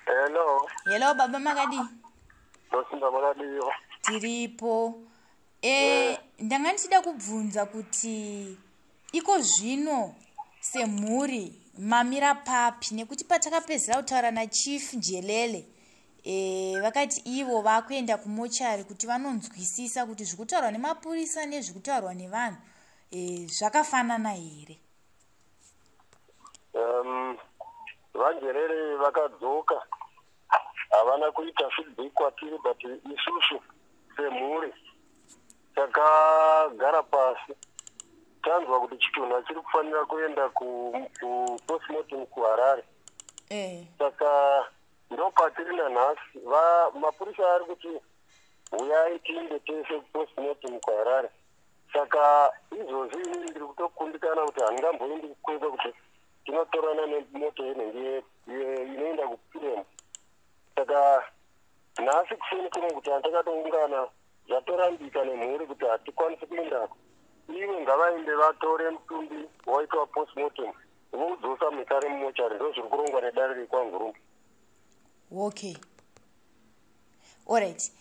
Hello. Hello baba, makadii? Ndosimba, makadiwa? Tiripo. Ndanga ndichida kubvunza kuti iko zvino semhuri mamira papi, nekuti patakapedzera kutaura naChief Njelele, vakati ivo vakuenda kumochari kuti vanonzwisisa kuti zviri kutaurwa nemapurisa nezviri kutaurwa nevanhu zvakafanana here. VaNjerere vakadzoka, havana kuita feedback kwatiri, but isusu semhuri takagara pasi, tanzwa kuti chitunha chiri kufanira kuenda kupostmortem kuHarare. Saka ndopatiri nanhasi. Mapurisa ari kuti uyai tiinde tese kupostmortem kuHarare. Saka izvozvi inini ndiri kutokundikana kuti handingamboendi kukwekwe kuti tinotorana nemoto yenenge inoenda kuPM. Saka nhasi kuseni kuno kuti handakatoungana, zvatorambika nemhuri kuti hatikwanisi kuendako. Ivo ngavaende vatore mutumbi waitwa postmortem, voudzosa mukare mumochari. Ndo zviri kurongwa nedare rekwaNgurumbu. Okay, alright.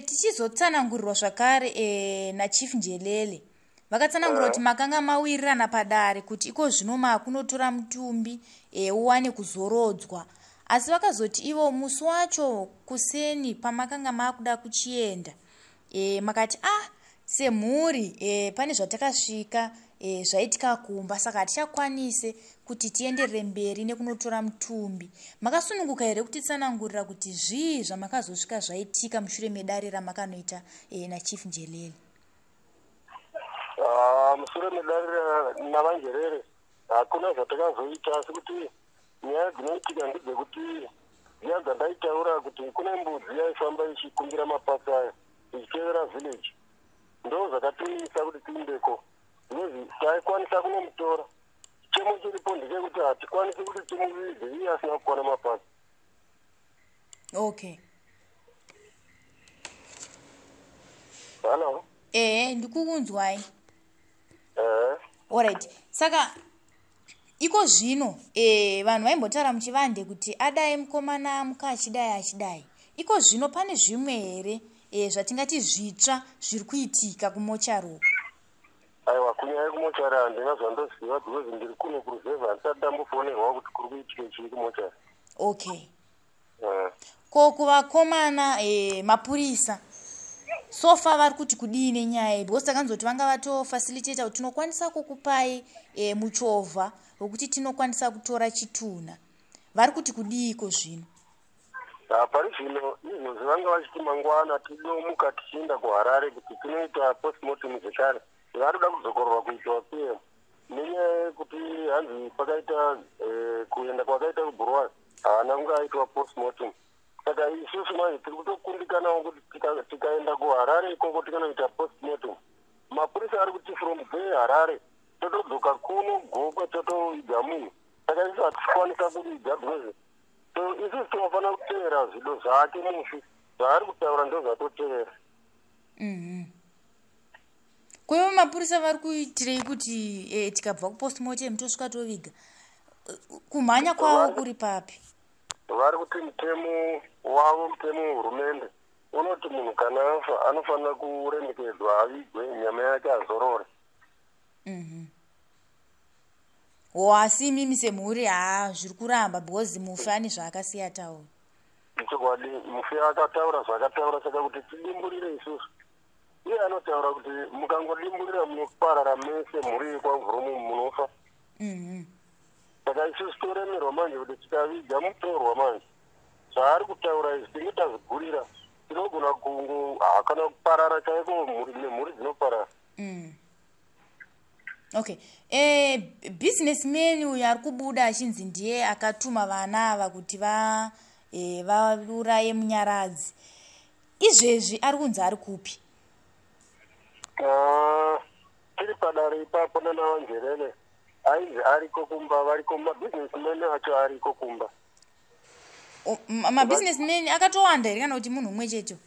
Tichizotsanangurirwa zvakare naChief Njelele, vakatsanangura kuti makanga mawirirana padare kuti iko zvino makunotora mutumbi uwane kuzorodzwa, asi vakazoti ivo musi wacho kuseni pamakanga makuda kuchienda, makati semhuri pane zvatakasvika zvaitika kumba, saka hatichakwanise kuti tienderere mberi nekunotora mutumbi. Makasununguka here kutitsanangurira kuti zvii zvamakazosvika zvaitika mushure medare ramakanoita naChief Njelele? Mushure medare naVaNjerere hakuna zvatakazoita, asi kuti nyaya dzinoitika ndedzekuti dziya dzandaitaura kuti kune mbudzi yaifamba ichikumbira mapasi aya ichitevera village, ndo zvakatiisa kuti tiindeko, because taikwanisa kunomutora. Chemo chiripo ndechekuti hatikwanisi kuti timuvige iye asina kukwana mapasi. Okay. Hallo. Ehe, ndikukunzwai. Alright, saka iko zvino vanhu vaimbotaura muchivande kuti adai mukomana amuka achidai achidai. Iko zvino pane zvimwe here zvatingati zvitsva zviri kuitika kumochari uku? Aiwa, kunyaya yekumochari handina zvandoziva, because ndiri kuno kuruzevha, handisati ndambofonerwa kuti kuri kuitike chii kumochari. Okay. Ko kuvakomana, mapurisa so far vari kuti kudii nenyaya iyi? Because takanzoti vanga vatofacilitate kuti tinokwanisa kukupai muchovha wekuti tinokwanisa kutora chitunha. Vari kuti kudiiko zvino? Pari zvino izvozvi vanga vachiti mangwana tinomuka tichienda kuHarare kuti tinoita postmortem zvekare. Vari kuda kudzokororwa kuitwa PM nenyaya yekuti hanzi pakaita kuenda kwakaita kuBhuruwayo haana kunge aitwa postmortem. Saka isusu manje tiri kutokundikanawo kuti tikaenda kuHarare ikoko tikanoita postmortem, mapurisa ari kuti from there Harare totodzoka kuno Gokwe totoiga munhu. Saka isusu hatikwanisa kuiga, because so isusu tinofanira kutevera zvido zvake mufi. Zvaari kutaura ndo zvatotevera. Kwaivo mapurisa vari kuitirei kuti tikabva kupostmortem tosvika toviga? Kumhanya kwavo kuri papi? Vari kuti mutemo wavo, mutemo wehurumende unoti munhu kana afa anofanira kuremekedzwa, avigwe, nyama yake azorore. O, asi imimi semhuri, ha, zviri kuramba because mufi ane zvaakasiya taura. Chokwadi, mufi akataura zvaakataura, saka kuti tidimburire isusu, iye anotaura kuti mukangodimburira munoparara mese, mhuri yekwaMvurumu munofa. Saka isusu toremerwa manje kuti tikaviga mutorwa manje, zvaari kutaura izvi tinge tazvigurira, tinogona kungo kana kuparara chaiko, mhuri nemhuri dzinoparara. Okay, businessman uyu ari kubuda achinzi ndiye akatuma vana ava kuti va vauraye Munyaradzi, izvezvi ari kunzi ari kupi? Tiri padare ipapo nanaVanjerere, ainzi ariko kumba, variko mabusinessman acho, ariko kumba. Mabusinessman akatowanda here kana kuti munhu umwe chete?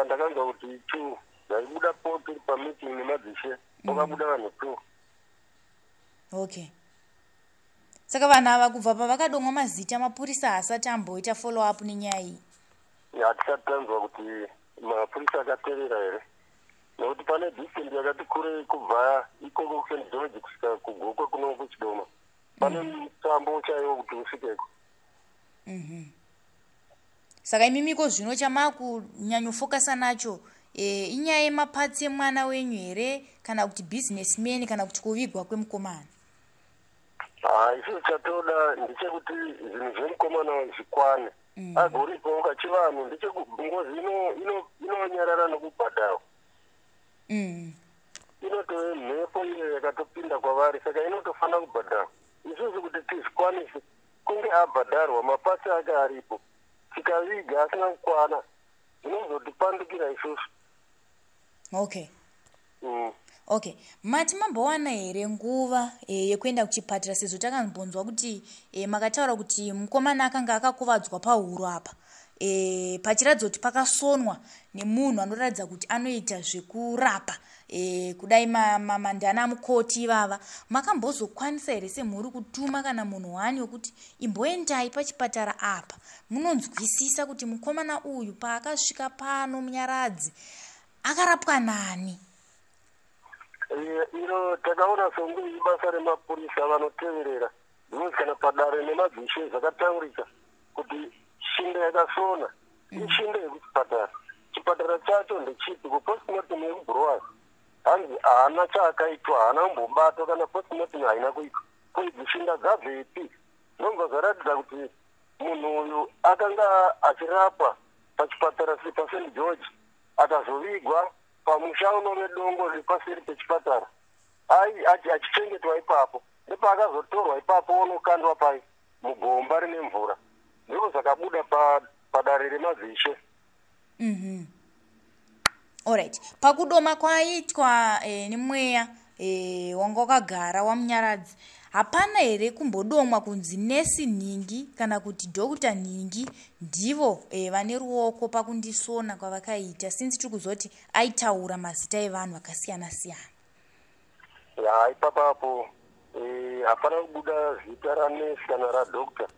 Ndakanzwa kuti two. Ndaibuda po tiri pameeting nemadzishe, pakabuda vanhu two. Okay, Saka vanhu ava kubva pavakadomwa mazita, mapurisa haasati amboita follow up nenyaya iyi? Hatisati tanzwa kuti mapurisa akatevera here, nekuti pane distance yakati kurei kubva ikoko kuSt George kusvika kuGokwe kuno kuChidoma. Pane mutambo chaiwo kuti usvikeko. Saka imimiko zvino chamakunyanyofokasa nacho inyaya yemaparts emwana wenyu here, kana kuti businessman, kana kuti kuvigwa kwemukomana? Ha, isusu chatoda ndechekuti zvinhu zvemukomana zvikwane, agoripoka. Chivanhu ngozi inonyarara nokubhadharwa. Inotove mhepo iyo yakatopinda kwavari, saka inotofanira kubhadharwa. Isusu kuti tizvikwanise, kunge abhadharwa, maparts ake aripo. Tikaviga asina kukwana, zvinozotipandukira isusu. Okay, mati mambowana here nguva yekuenda kuchipatara, sezvo takambonzwa kuti makataura kuti mukomana akanga akakuvadzwa pahuro apa, pachiratidza kuti pakasonwa nemunhu anoratidza kuti anoita zvekurapa, kudai mandana mukoti ivava? Makambozokwanisa here semhuri kutuma kana munhu wani wekuti imboendai pachipatara apa munonzwisisa kuti mukomana uyu paakasvika pano, Munyaradzi, akarapwa nani? Iro takaona songe ibasa remapurisa vanoteverera, because kana padare nemadzishe zvakataurika kuti shinda yakasona ishinda yekuchipatara. Chipatara chacho ndechipi? Kupostmortem yekuBulawayo hanzi haana chaakaitwa, haana kumbobatwa, kana postmortem haina kuitwa. Ko idzi shinda dzabvepi? Zvinobva zvaratidza kuti munhu uyu akanga achirapwa pachipatara paSt George, akazovigwa pamusha unove dongo riri paseri pechipatara, achichengetwa ipapo. Ndopaakazotorwa ipapo onokandwa pai mugomba rine mvura. Ndo zvakabuda padare remadzishe. Alright, pakudoma kwaitwa nemweya wanga wakagara waMunyaradzi, hapana here kumbodomwa kunzi nesi nhingi kana kuti doctor nhingi ndivo vane ruoko pakundisona kwavakaita, since tiri kuzoti aitaura mazita evanhu vakasiyana siyana? Ya, ipapapo hapana kubuda zita ranesi kana radoctor.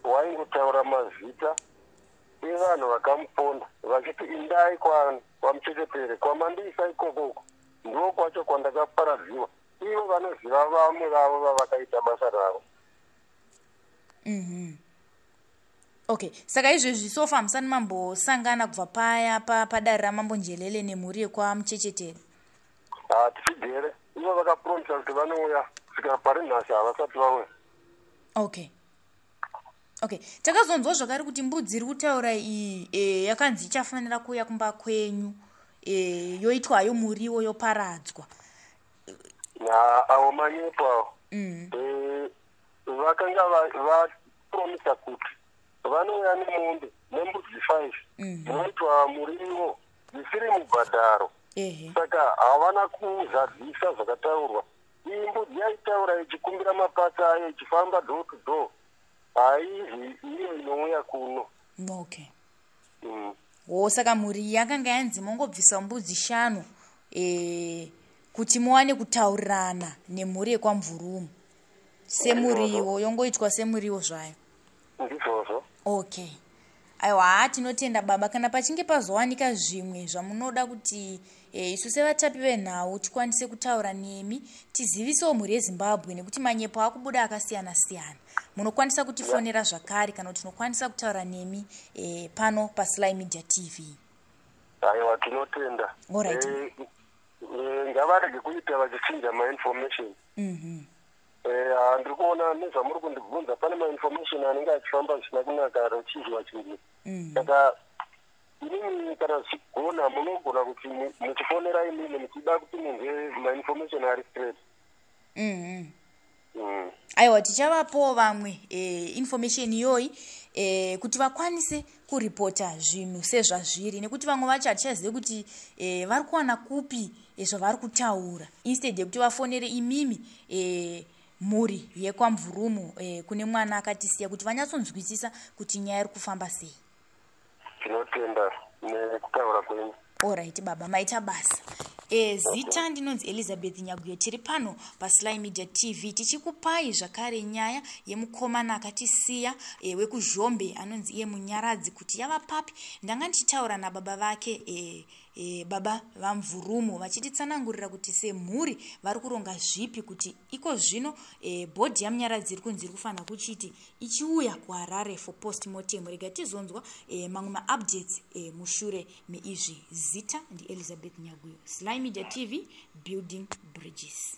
Waingotaura mazita evanhu vakamuponda, vachiti indai kwaMuchechetere kwamandiisa ikokoko, ndo kwacho kwandakaparadziwa. Ivo vanoziva vamwe vavo vavakaita basa ravo. Okay, saka izvezvi so far musani mambosangana kubva paya padare raMambo Njelele nemhuri yekwaMuchechetere? Tichigere. Ivo vakapromisa kuti vanouya, kusvika pari nhasi havasati vauya. Okay, takazonzwa zvakare kuti mbudzi iri kutaura iyi yakanzi ichafanira kuuya kumba kwenyu, yoitwayo muriwo, yoparadzwa. Ya, awo manyepo awo. Vakanga vapromisa kuti vanouya nemombe, nembudzi 5 dzinoitwa muriwo dzisiri mubhadharo. Saka havana kuzadzisa zvakataurwa. Iyi mbudzi yaitaura ichikumbira maparts ayo, ichifamba door to door, haizi iyo inouya kuno. Wo, saka mhuri iyi yakanga yanzi mongobvisa mbudzi 5 kuti muwane kutaurirana nemhuri yekwaMvurumu, semuriwo, yongoitwa semuriwo zvayo? Ndizvozvo. Okay, aiwa, haa, tinotenda baba. Kana pachinge pazowanika zvimwe zvamunoda kuti isu sevatapi venhau tikwanise kutaura nemi, tizivisewo mhuri yeZimbabwe, nekuti manyepo akubuda akasiyana siyana, munokwanisa kutifonera zvakare, kana kuti tinokwanisa kutaura nemi pano paSly Media TV. Aiwa, tinotenda. Alright. Ngavarege kuita vachichinja mainformation. Ndiri kuona nezvamuri kundibvunza, pane mainformation anenge achifamba zvisina kunaka, achinjiwa chinjiwa. Saka inini kana zvichigona, munogona kuti muchifonera inini muchida kuti munzwe mainformation ari straight. Aiwa, tichavapowo vamwe information iyoyi kuti vakwanise kuripota zvinhu sezvazviri, nekuti vamwe vacho hatichazivi kuti vari kuwana kupi zvavari kutaura, instead yekuti vafonere imimi, mhuri yekwaMvurumu, kune mwana akatisiya, kuti vanyatsonzwisisa kuti nyaya iri kufamba sei. Tinotenda nekutaura kwenyu. Alright baba, maita basa. Zita ndinonzi Elizabeth Nyaguyo. Tiri pano paSly Media TV tichikupai zvakare nyaya yemukomana akatisiya wekuZhombe anonzi iye Munyaradzi, kuti yava papi. Ndanga ndichitaura nababa vake, baba vaMvurumo, vachititsanangurira kuti semhuri vari kuronga zvipi, kuti iko zvino body yaMunyaradzi iri kunzi iri kufanira kuchiti ichiuya kuHarare for postmortem. Rega tizonzwa mamwe maupdates mushure meizvi. Zita ndiElizabeth Nyaguyo, Sly Media TV, building bridges.